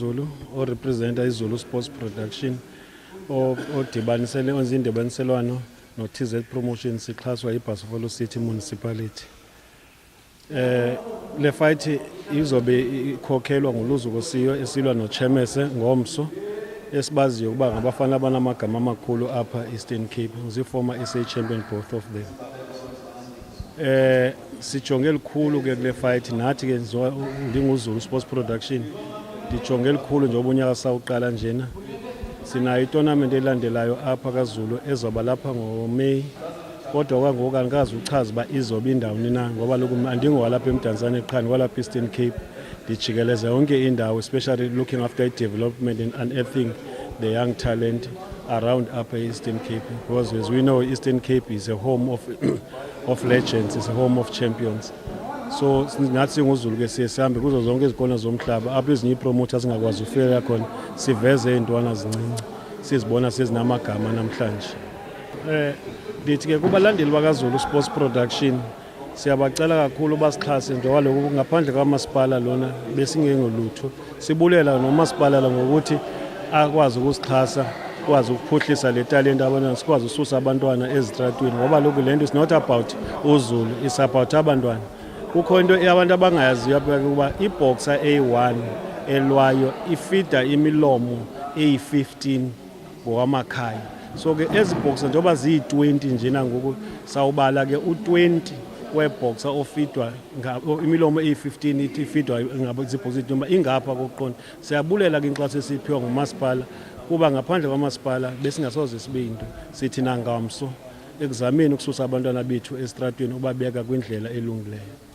Zulu, orepresenta iZulu Sports Production, odibanisele wenza indibaniselwano no-TZ Promotion, sixhaswa yiBuffalo City Municipality. Le fight izobe ikhokhelwa nguLuzuko Siyo esilwa noChemese ngomso, esibaziyo ukuba ngabafana abanamagama amakhulu apha Eastern Cape, zii-former SA champion both of them. Sijonge likhulu ke kule fight. Nathi ke ndinguZulu Sports Production, ndijonge likhulu njengoba unyaka sawuqala njena. Sinayo itournament elandelayo apha kaZulu ezoba lapha ngoMeyi, kodwa kwangoku andikazi uchaza uba izoba indawoni na, ngoba loku andingowalapha eMdantsane qha, ndiwalapha Eastern Cape, ndijikeleza yonke indawo, especially looking after i-development and unearthing the young talent around upper Eastern Cape, because as we know, Eastern Cape is a home of legends, is a home of champions. So nathi singuZulu ke siye sihambe kuzo zonke izikona zomhlaba apho ezinye iipromoters zingakwazi ufikelela khona, siveze iintwana zincinci sizibona sezinamagama namhlanje. Ndithi ke kubalandeli bakaZulu Sports Production, siyabacela kakhulu basixhase, njengoba kaloku ngaphandle kwamasipala lona besingengolutho. Sibulela nomasipala lo ngokuthi akwazi ukusixhasa, kwazi ukuphuhlisa le talent abantwana, sikwazi ususa abantwana ezitratweni, ngoba lokhu le nto is not about uZulu, is about abantwana. Kukho into abantu abangayaziyo apha ukuba iboxer eyi-1 elwayo ifida imilomo eyi-15 ngokwamakhaya. So ke ezi boxer njengoba ziyi-20 njena ngoku, sawubala ke u-20 weeboxer ofidwa imilomo eyi-15, ithi ifidwa zibhoxer noma ingapha kokuqonda. Siyabulela ke inkxaso esiyiphiwa ngumasipala, kuba ngaphandle kwamasipala besingasoze sibe yinto. Sithi nangamso ekuzameni ukususa abantwana bethu esitratweni, ubabeka kwindlela elungileyo.